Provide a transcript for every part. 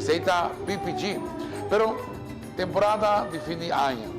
Esei ta PPG. Pero temporada di fin di aña,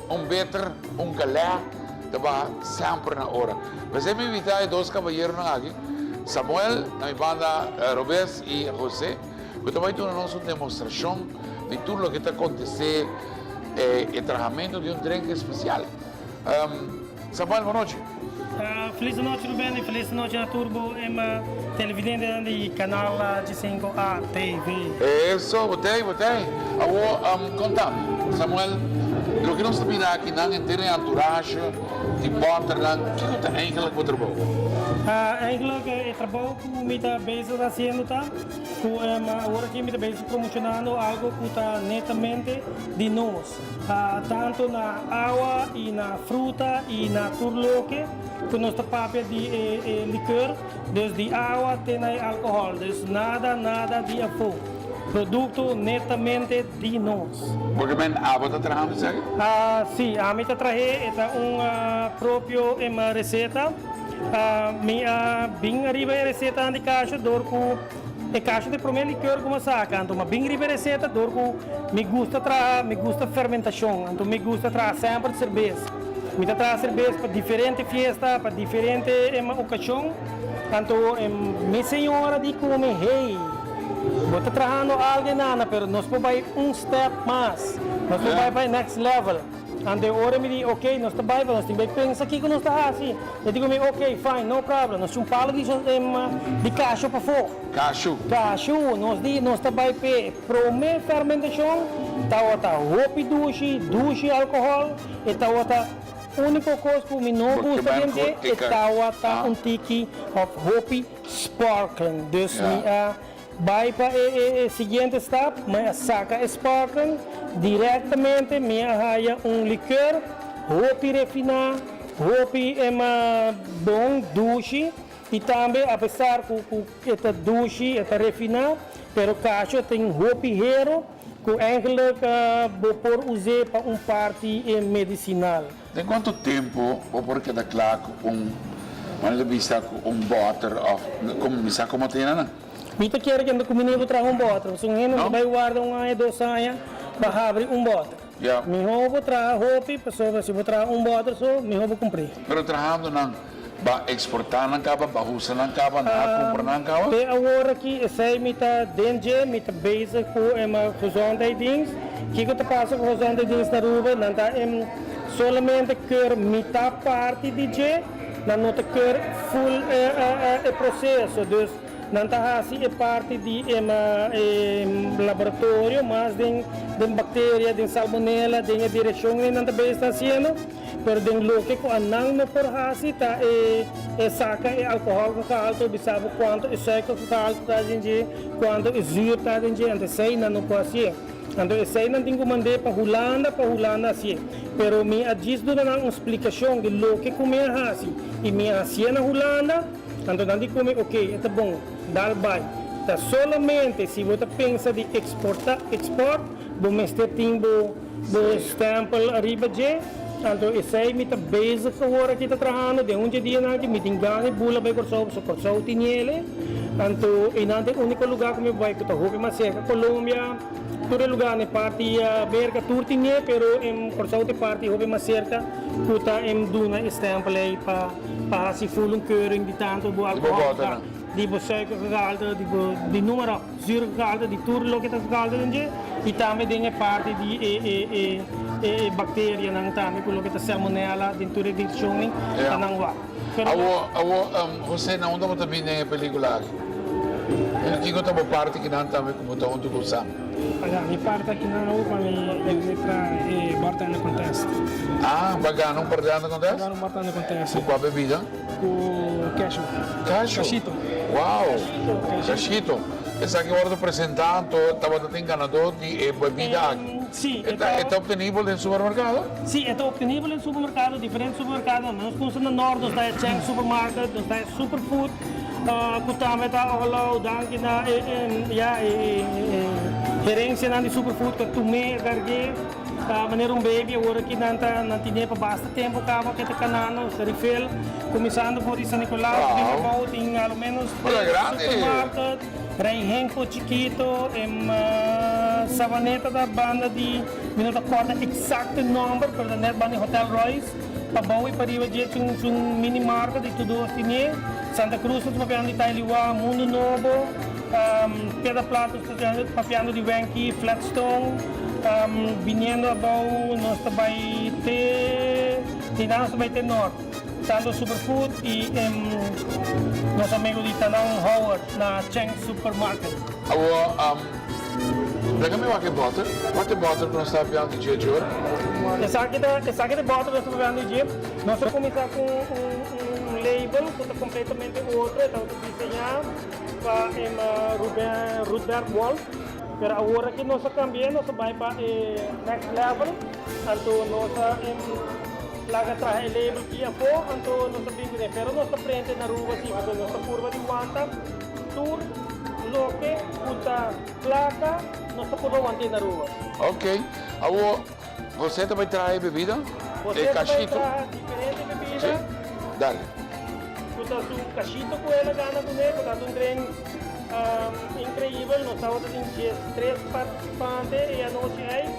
un beter, un galè ta baha semper na ora. P'esei mi invitá e dos kabayeronan aki, Samuel na mi banda robes i José, ku ta bai duna nos un demostrashon di tur loke ta kontesé e trahamentu di un drenk espesial. Samuel, bon nochi. Felis nochi Ruben y felis nochi na tur bo televidentenan di Canal Diescinco A TV. Eso, bo tei, bo tei. Awor, conta mi, Samuel, loke nos ta mira aki nan henter e entourage di bòternan, kiko ta eigenlijk bo trabou? Eigenlijk e trabou ku mi ta bezig hasiendo ta ku awor aki mi ta bezig promocionando algo ku ta netamente di nos. Tanto na awa y na fruta y na tur loke cu nos ta papia di e liqueur, dus di awa te na e alcohol, dus nada nada di afo, producto netamente di nos. Porque men abo ta trahando esaki? Si, ami ta trahe, e ta un propio receta, mi a bin ariba e receta di casho door cu. E kasha ta e promé likeur ku mi a saka, anto mi a bin riba e reseta dor ku mi gusta traha, mi gusta fermentashon, anto mi gusta traha semper serbes. Mi ta traha serbes pa diferente fiesta, pa diferente okashon, anto mi señora di ku mi, hey, bo ta trahando algu e nana, pero nos por bai un step mas, nos por bai pa e next level. Anto e ora mi di, ok, nos ta bai, pero nos tin bai pensa kiko nos ta hasi. E di ku mi, ok, fine, no problem, nos tin un palo di di kashu pafó. Kashu? Kashu, nos di, nos ta bai p'e promé fermentashon, tawata hopi dushi, dushi alkohòl, e tawata úniko kos ku mi no gusta den dje, e tawata un tiki òf hopi sparkling, dus mi a. Bai pa e siguiente stap, mi a saca e sparkling, directamente mi a haya un liqueur hopi refina, hopi bon, dushi, y tambe a pesar cu e ta dushi, e ta refina, pero cacho tin hopi hero cu eigenlijk bo por use pa un parti medicinal. Den cuanto tempo bo por keda cla cu un, manera di bisa, cu un boter of como mi sa como tena nan? Mi ta kere kende cu mi ni bo traha un boter, pasobra un hende no ta bay warda un aña, dos aña pa habri un boter. Miho bo traha hopi, pasobra si bo traha un boter so, miho bo cumpri. Pero trahando nan, Ba exporta nan caba, ba usa nan caba, nan a cumpra nan caba? Te awor aki esey mi ta den dje, mi ta bezig cu e gezondheidsdienst. Kico ta pasa cu gezondheidsdienst na Aruba? Nan ta solamente keur mitad parti di dje, nan no ta keur full e proceso. Dus nan ta haci e parti di e laboratorio mas den bacteria, den salmonella, den e direccion ey nan ta bezig ta haciendo. Pero den loke ku anan no por hasi ta e e saka e alkohòl gehalte, bisa bo kuantu e suiker gehalte ta den dje, kuantu e zuur ta den dje, anto esei nan no por hasié. Anto esei nan tin ku mand'é pa Hulanda pa Hulanda hasié. Pero mi a djis duna nan un splikashon di loke ku mi a hasi i mi a hasié na Hulanda, anto nan di ku mi, oke, e ta bon, dal bai. Ta solamente si bo ta pensa di eksportá, export, bo mester tin bo. Bo stempel ariba dje, anto esei mi ta bezig awor aki ta trahando, den un dje dianan aki mi tin gana di bula bai Kòrsou pasobra Kòrsou tin niele, anto einan ta e úniko lugá ku mi bai ku ta hopi mas serka, Colombia tur e lugá na e parti Merka tur tin nie pero Kòrsou ta e parti hopi mas serka ku ta duna e stempel ei pa hasi full un keuring di tantu bo alkohòl ta di bo suiker gehalte di bo di numero. Zuurgehalte di tur loke ta gehalte den dje y tambe den e parti di e e e e bacterianan tambe cu loke ta salmonella den tur e direccionnan ta nan wak. Pero Awo awo Jose na unda bo ta bin den e pelicula aki? En kico ta bo parti kinan tambe cu bo ta hunto cu Sam? Oiga, mi parti akinan awo pa mi yuda traha e bartender contest. Ah, pa gana un bartender contest? Pa gana un bartender contest. Cu cua bebida? Cu cashew. Cashew? Cashito. Wow! Cashito. Esaki wordo presenta anto tabata tin ganador di e bebida aki. Si, e ta. E ta obtenibel den supermercado? Si, e ta obtenibel den supermercado, diferente supermercado. Nos custa na Noord, nos ta e Chang Supermarket, nos ta e Superfood, cu tambe ta ojalou danki na e, ya, e gerencianan di Superfood cu a tum'é, a cargu'é. Manera un baby awor aki nan ta nan tine pa basta tempo caba ke ta canando refill cuminsando for di San Nicolas bin abao tin a lo menos tres supermarket Rey Henco chikito en Savaneta ta banda di mi no ta corda exacto e nomber pero ta net banda di Hotel Royce pabao y pariba dje tin un mini market di tur dos tine Santa Cruz nos ta papiando di Tailiwa Mundo Nobo Piedra Plata nos ta papiando di Wenki Flatstone Biniendo abou nos ta bai te di nan nos ta bai te nort tanto Superfood y nos amigo di Tanan Howard na Cheng Supermarket. Awor laga mi wak e boter. Wak e boter ku nos ta papiando di dje djor. Esaki ta esaki ta e boter ku nos ta papiando di dje. Nos a kuminsá ku un label ku ta kompletamente otro e tabata diseñá pa Ruben Rudberg Wolf. Pero awor aki nos a cambi'é, nos a bai pa e next level, anto nos a laga traha e label ki afó, anto nos a bin kuné. Pero nos ta prende na Aruba si, pasobra nos ta purba di wanta tur loke ku ta placa, nos ta purba want'é na Aruba. Ok, awor José ta bai traha e bebida? José E ta bai cachito? traha diferente bebida. Si, dale. Ku ta su cachito ku el a gana kuné, ku ta un drink. Increibel, nos tabata tin 13 participante e anochi ei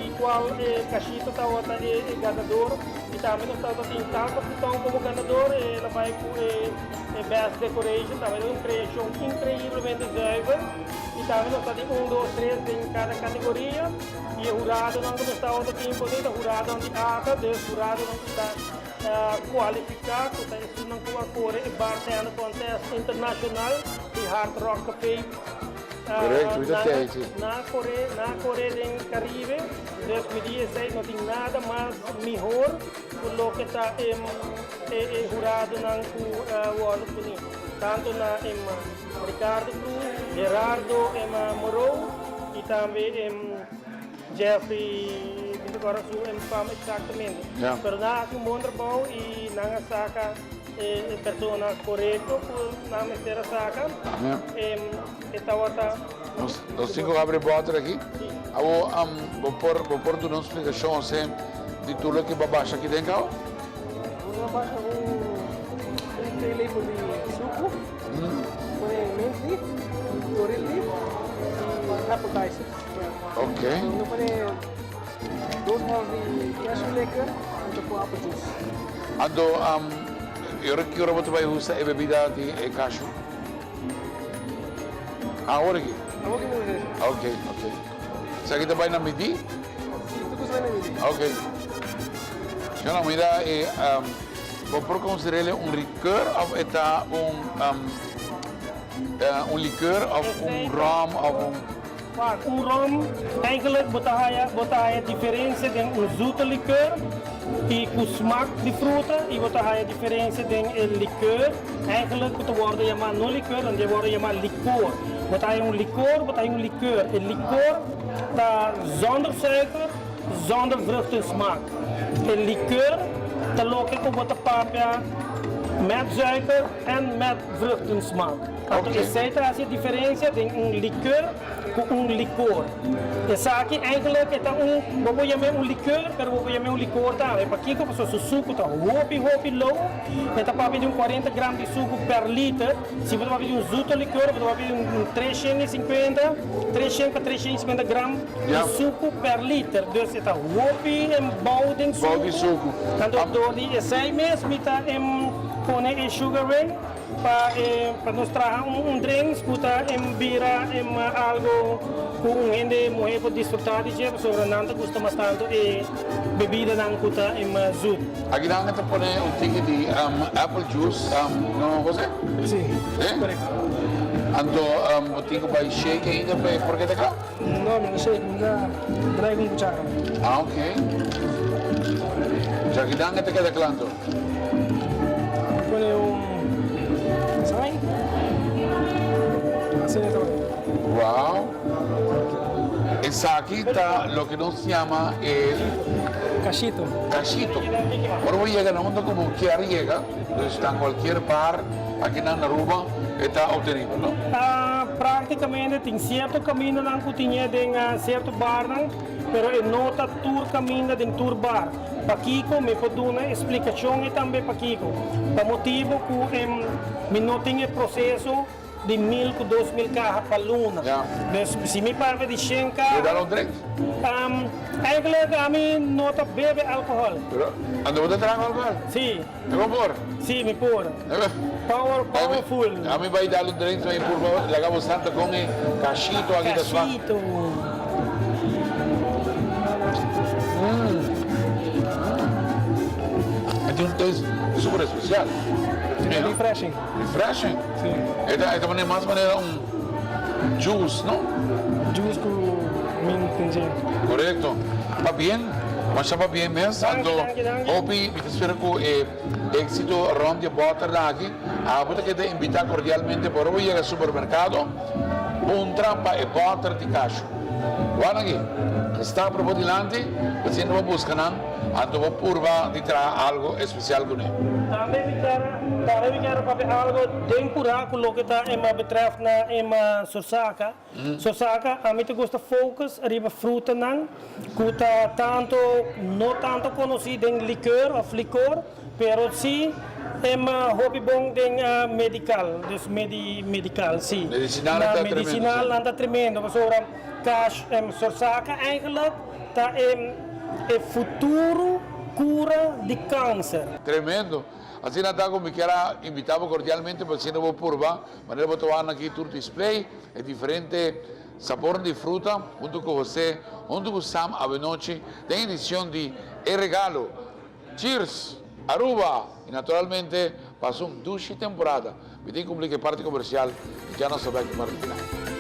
y cual e Cachito tabata e ganador y tambe nos tabata tin Talpa Futón como ganador, el a bay cu e best decoration, tabata un creacion increiblemente zuiver y tambe nos tabatin un, dos, tres den cada categoria y e huradonan cu nos tabata tin por ta huradonan di ata, dus huradonan cu ta. Kualifiká ku ta esunnan ku a kore e Bartender Contest Internashonal di Hard Rock Café. Korekto, mi ta tei si. Nan a kore, nan a kore den Karibe, dus mi di esei no tin nada mas mihor ku loke ta e e huradonan ku wòrdu puni, tantu na Ricardo Cruz, Gerardo Moreau i tambe Jeffrey, mi ta kòrda su fam eksaktamente. Pero nan a hasi un bon trabou i nan a saka e persona korekto ku nan mester a saka. E tabata. Nos tin ku habri bòter aki. Awor bo por bo por duna un splikashon ose di tur loke bo a basha aki den kau? Nos a basha un theelepel di suku, pone mint leaf, laurel leaf i appetizer. Ok. No pone dos hòs di cashew liquor en ta pon apple juice. Anto e ora ki ora bo ta bai usa e bebida di e cashew? Ah, awor aki? Awor aki mi usa esei. Ok, ok. Esaki ta bai na midí? Si, tur kos ta bai na midí. Ok. Yo no mira e bo por consider'e un liqueur of e ta un un liqueur of un rum of un. Un rum, eigenlijk bo ta haya bo ta haya diferencia den un zoete liqueur y cu smaak di fruta y bo ta haya diferencia den e liqueur eigenlijk cu ta wordo yama no liqueur dan dje wordo yama licor. Bo ta haya un licor, bo ta haya un liqueur. E licor ta zonder suiker, zonder vruchtensmaak. E liqueur ta loke cu bo ta papia met suiker en met vruchtensmaak. Anto esei ta hasi e diferensia den un likeur ku un likor. Esaki eigenlijk e ta un, bo por yam'é un likeur, pero bo por yam'é un likor tambe. Pakiko? Pasobra su suku ta hopi hopi lou. E ta papia di un kuarenta gram di suku per liter. Si bo ta papia di un zuto likeur, bo ta papia di un 350, 300 pa 350 gram di suku per liter. Dus e ta hopi bou den suku. Anto dor di esei mes mi ta pone e sugar ring. Pa e pa nos traha un un drinks ku ta em bira em algo ku un hende muhé por disfrutá di dje pasobra nan ta gusta mas tantu e bebidanan ku ta em zoet. Aki nan ta pone un tiki di apple juice, no Jose? Si, korekto. Anto bo tin ku bai shake ainda pa e por keda kla? No, mi no shake, mi ta drai ku un kuchara. Ah, ok. Djaki nan e ta keda kla anto? Pone un sign. Asina ta bai. Wow! Esaki ta loke nos yama e. Cachito. Cachito. Ora bo yega na unda ku bo kier yega, dus na cualkier bar aki na Aruba e ta obtenibel, no? Prácticamente tin cierto camindanan cu tin e den cierto barnan. pero e no ta tur caminda den tur bar. Pakico? Mi por duna e splicacion e tambe pakico. Pa motibo cu mi no tin e proceso di mil cu 2000 caha pa luna. Dus si mi papia di 100 caha. Bo dal un drink? Eigenlijk ami no ta bebe alcohol. Pero ando bo ta traga alcohol? Si. E bo por? Si, mi por. Power, powerful. Ami bai dal un drink mi purba laga bo santa con e cashito aki ta sma. Cashito. E tin un taste super especial. Refreshing. Refreshing? Si. E ta e ta manera mas manera un juice, no? Juice cu mint den dje. Corecto. Pabien. Masha pabien mes. Danki, Anto danki, danki. hopi mi ta spera cu e exito rond di e boternan aki. Abo ta keda invita cordialmente pa ora bo yega supermercado puntra pa e boter di cashu. Wak aki. Sta por bo dilanti, asina bo busca nan. Anto bo purba di traha algo especial cu ne. Tambe mi kier tambe mi kier papia algo den pura cu loke ta ema betreft na ema Sorsaka. Sorsaka ami ta gusta focus riba frutanan cu ta tanto no tanto conoci den liqueur of licor pero si ema hopi bon den medical dus medi medical si. Medicinal nan ta tremendo si. Medicinal nan ta tremendo pasobra cash Sorsaka eigenlijk Ta e e futuro cura di cancer. Tremendo. Asina ta cu mi kier a invita bo cordialmente pa asina bo purba manera bo ta wak aki tur display e diferente sabornan di fruta hunto cu Jose hunto cu Sam awenochi den edicion di E Regalo. Cheers! Aruba! Y naturalmente pasa un dushi temporada. Mi tin cumpli cu e parti comercial y ya nos ta bek cu parti final.